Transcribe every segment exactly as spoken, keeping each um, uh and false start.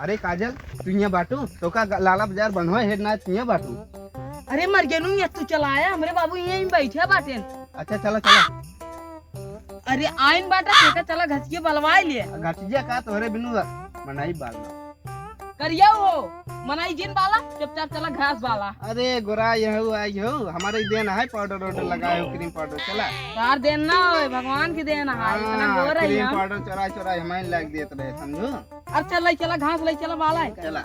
अरे काजल, तू यहाँ बाटू? तो का ग-, लाला बाजार बनवा हेड ना, तू यहाँ बाटू? अरे मर गेलू, यहाँ तू चला आया, हमरे बाबू यहीं बैठे बाटेन। अच्छा, चला, चला। अरे आइन बाटा, तेका चला घसिए बलवाई ले। घसिया का तोहरे बिनु मनाई बाल ना। करिया हो, मनाई जिन बाला, चुपचाप चला घास बाला। अरे गोरा, यहू आई हो, हमारे देन है पाउडर वाउडर लगाए हो, क्रीम पाउडर, चला। तार देन ना होए, भगवान की देन है, इतना हाँ, गोरा ही क्रीम हम। पाउडर चोरा चोरा हमारे लाग देत रहे, समझू? अच्छा, लई चला, घास लई चला, बाला है का? चला।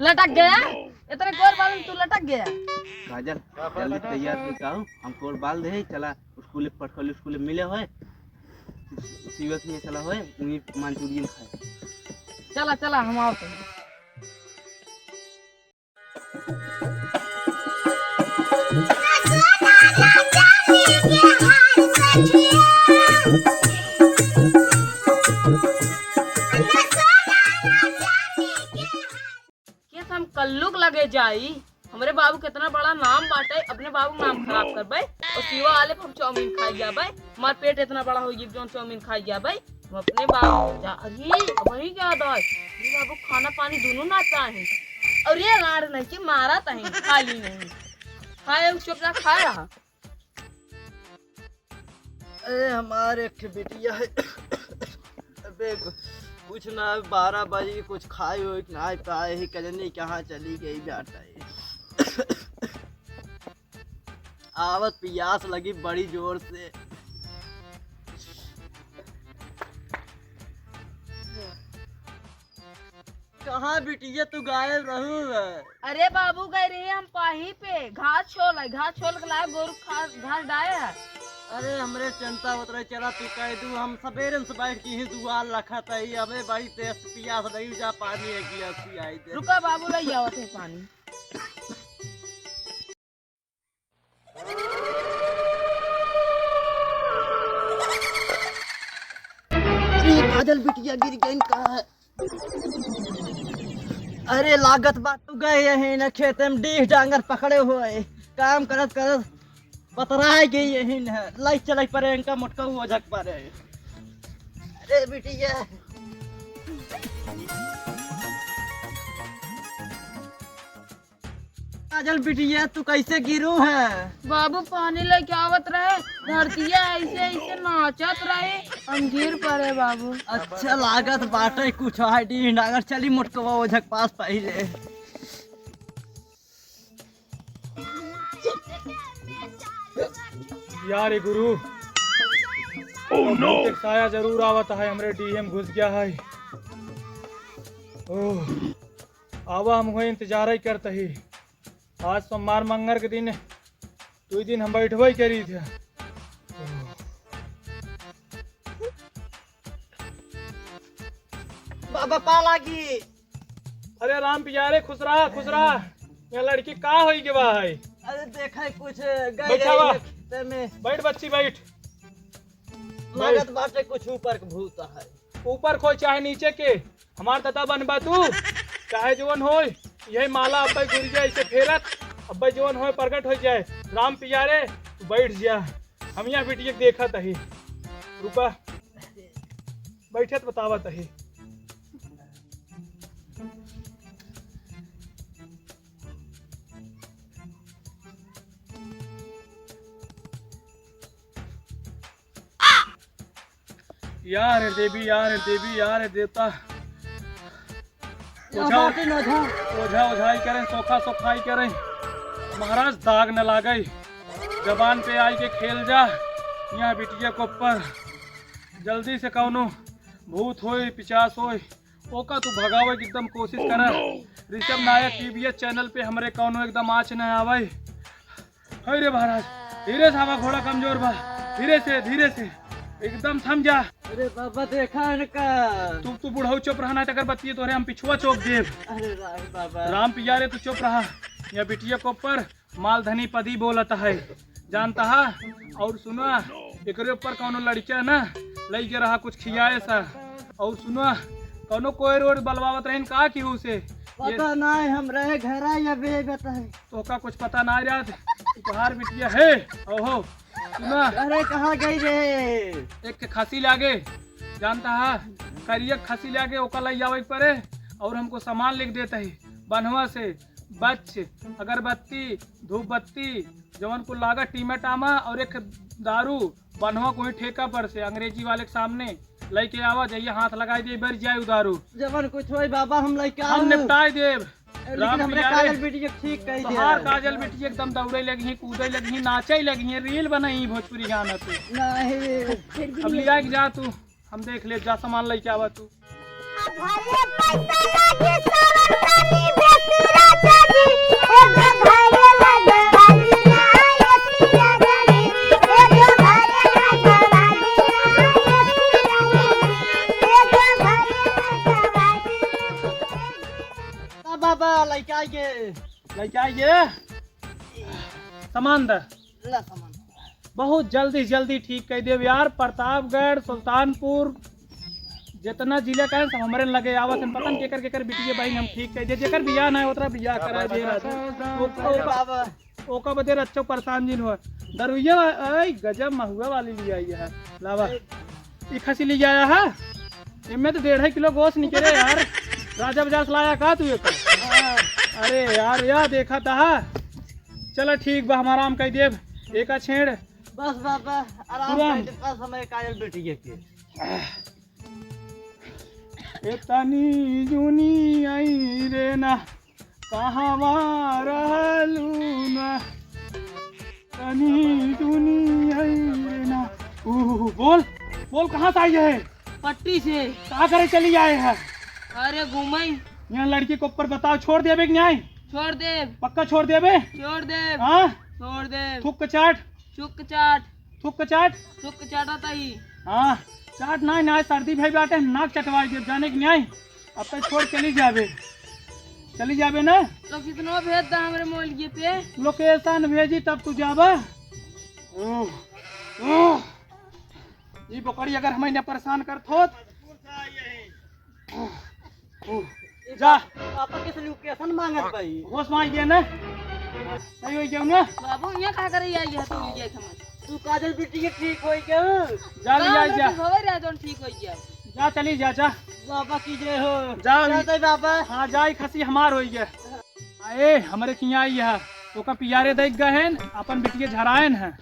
लटक गया? इतने गोर बाल में तू लटक गया? काजल, जल्दी तैयार हो जाओ, हम कोर बाल दे, चला स्कूल, पटखोली स्कूल मिले होए, सीवत में चला होए, वहीं मंचूरियन खाए। चला, चला, हम आवत हैं। केस हम कल्लू के लगे जाई, हमरे बाबू के इतना बड़ा नाम बाटे, अपने बाबू के नाम खराब करबे। और शिवा वाले पे हम चाउमीन खाई जाबे, हमार पेट इतना बड़ा होई जौन चाउमीन खाई जाबे। हम अपने बाबू के जा, अरे वही क्या याद आए, मेरे बाबू खाना पानी दोनों ना चाहे। और ये लाड़ नहीं कि मारा तहीं, खाली नहीं खाए, चुपचाप खाए रहा। अरे हमारे एक ठे बिटिया है। अबे कु-, कुछ ना, बारह बजे कुछ खाए हो कि ना पाए ही, कजनी कहाँ चली गई जाता है। आवत पियास लगी बड़ी जोर से। कहाँ बिटिया तू गायब रहू है? अरे बाबू गए रहे हम पाही पे घास छोल है, घास छोल के लाए गोरू खा-, घास डाए है। अरे हमरे चिंता होत रहे, चला तू कह दू, हम सबेरे से बैठ के ही दुआर लखत है, अबे बड़ी तेज पियास लगी, जा पानी एक गिलास पियाई दे। रुका बाबू, लई आवत है पानी। अरे काजल बिटिया गिर गई का? अरे लागत बा तू गए यही न खेते में डीह डांगर पकड़े हुए, काम करत करत पतराए गई यही न। लाई चलाई परे इनका मोटका ओझक परे। अरे बिटिया। काजल बिटिया, तू कैसे गिरू है? बाबू पानी लेके आवत रहे, धरतिया ऐसे ऐसे नाचत रहे, हम गिर पड़े बाबू। अच्छा लागत बाटे कुछ आइडिया, अगर चली मोटकवा ओझक पास पहिले। यार ये गुरु, Oh no! एक साया जरूर आवत है, हमरे डीएम घुस गया है। ओह। आवा, हम हुए इंतजार ही करत ही। आज सोमवार मंगर के दिन, दुई दिन हम बैठबे करी थे। बाबा पा लागी। अरे राम पियारे, खुश रहा, खुश रहा। ये लड़की का होई के बा है? अरे देखा कुछ गए बैठा रहे बा। खेते में। बैठ बच्ची, बैठ। लागत बाटे कुछ ऊपर के भूत है। ऊपर खोए चाहे नीचे के, हमार दादा बनबा तू, चाहे जवन होय, यही माला अब्बे गुरिया ऐसे फेरत, अब्बे जवन होय प्रगट हो जाए। राम पियारे, तू बैठ जा, हम यहाँ बिटिया के देखत ही। रुका, बैठत बतावत ही। या रे देवी, या रे देवी, या रे देवता। ओझा, ओझा, ओझाई करें, सोखा सोखाई करें। महाराज दाग न लागे, जबान पे आई के खेल जा। यहाँ बिटिया के ऊपर जल्दी से कौनो भूत होए, पिचास होए, ओका तू भगावे की एकदम कोशिश करे। ऋषभ नायक टीवीएस चैनल पे हमरे कौनो एकदम आँच न आवे। हाय रे महाराज, धीरे से आवा, घोड़ा कमजोर बा, धीरे से, धीरे से, एकदम थम जा। अरे बाबा, देखा इनका। तू, तू बुढ़ऊ चुप रहा, ना तो अगर बतिये तोरे हम पिछुआ चोप देब। अरे राम बाबा। राम पिया रे, तू चुप रहा। यह बिटिया के ऊपर मालधनी पदी बोलत है, जानता है? और सुना, एकरे ऊपर कौनो लड़किया ना लइके रहा कुछ खियाए सा। और सुनो, कौनो कोई रोड बलवावत रहिन का की उसे? पता ये नाहीं, हम रहे घर आए अबे बताए। तोका कुछ पता ना रहत, तोहार बिटिया है। ओहो, सुना। अरे कहाँ गई रे? एक के खसी लागे, जानता है, करिया खसी लागे, ओका लइ आवे के परे। और हमको सामान लिख देता है बनवा से, बच, अगरबत्ती, धूपबत्ती, जवन कुल लागत टीमा टामा, और एक दारू बनवा कोई ठेका पर से अंग्रेजी वाले के सामने लइके आवा, जइया हाथ लगाई दे, बर जाए उ दारू। जवन कुछ होई बाबा, हम लइके हम आवे। निपटाई देब। ए, लेकिन राम हमरे पिया रे, काजल बिटिया के ठीक कइ दे। तोहार काजल बिटिया एकदम दौड़े लगी, कूदे लगी, नाचे लगी, रील बनाई भोजपुरी गाना पे। नहीं। अब लिया के जा तू, हम देख ले, जा सामान लइके आवा तू। भले पैसा लागे सावन तनी बेसी राजा जी, एगो घरे लगवाई ना एसी राजा जी, एगो घरे लगवाई ना एसी राजा जी, एगो घरे लगवाई ना। बाबा, लइके आइए। लइके आइए। सामान द। ला सामान। बहुत जल्दी, जल्दी ठीक कइ देब यार। प्रतापगढ़, सुल्तानपुर, जितना जिला का है, सब हमरे लगे आवत हैं। पता न केकर, केकर बिटिया बहिन हम ठीक कइ दे। जेकर बियाह ना है, ओतरा बियाह करा दे राजू। ओ, ओ, बाबा। ओका बदे रच्चो परेशान जिन हुआ। दरुइया, ऐ गजब महुआ वाली लिया है। लावा। ई खसी लिया है। इनमें तो डेढ़ किलो गोश्त निकले यार। राजा बाजार से लाया का तू एक? अरे यार, या देखा था। चला ठीक बा, हम आराम कइ देब। एका छेड़। बस बाबा, आराम पूरा। कइ दे, बस हमरे काजल बिटिया के। ए तनी जुनी आई रे ना, कहवा रहलू ना? तनी जुनी आई रे ना। ऊ, बोल, बोल, कहाँ से आई है? पट्टी से। का करे चली आए है? अरे घूमई। यहाँ लड़की के ऊपर बताओ, छोड़ देबे कि नाहीं? छोड़ देब। पक्का छोड़ देबे? छोड़ देब। हाँ? छोड़ देब। थुक के चाट। चुक चाट। थुक के चाट। थुक चाटा ताई। हाँ, चाट नाहीं, नाहीं, सर्दी भई बाटे, नाक चटवाई देब, जाने कि नाहीं? अब तो छोड़ चली जाबे। चली जाबे ना? तो कितनो भेज दा हमरे मोबाइल पे। Location भेजी तब तू जाबा। ओह, ओह। ई बकरी अगर हमें न परेशान करत होत। जा। पापा किस location मांगत भाई? होश में आई गया ना? सही हो गया ना? बाबू, ये का करे आई है तू, ये समझ। तू काजल बिटिया के ठीक हो गया। जा, ले आई जा। होवे रहा, जोन ठीक हो गया। जा, चली जा, जा। बाबा की जय हो। जा। जा दे बाबा। हाँ, जा, ई खसी हमार हो गया। आए, हमरे किहाँ आई है, ओका पियारे देख गए हैं, अपन बिटिया झरायन है।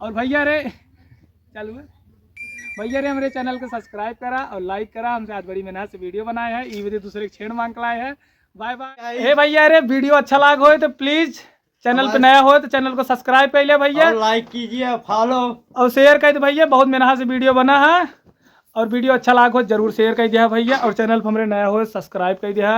और भैया रे, चालू है। भैया रे, हमरे channel को subscribe करा और like करा। हमसे आज बड़ी मेहनत से video बनाए हैं, ई विधि दूसरे के छेड़ मांग के लाए हैं। Bye bye। हे भैया रे, video अच्छा लाग होए तो please channel पे हमारे नया होए तो channel को subscribe कर ले भैया। और like कीजिए, follow। और share कर दे भैया, बहुत मेहनत से video बना है। और video अच्छा लाग हो जरूर share कर दिया भैया, और channel पे हमरे नया हो subscribe कर दिया।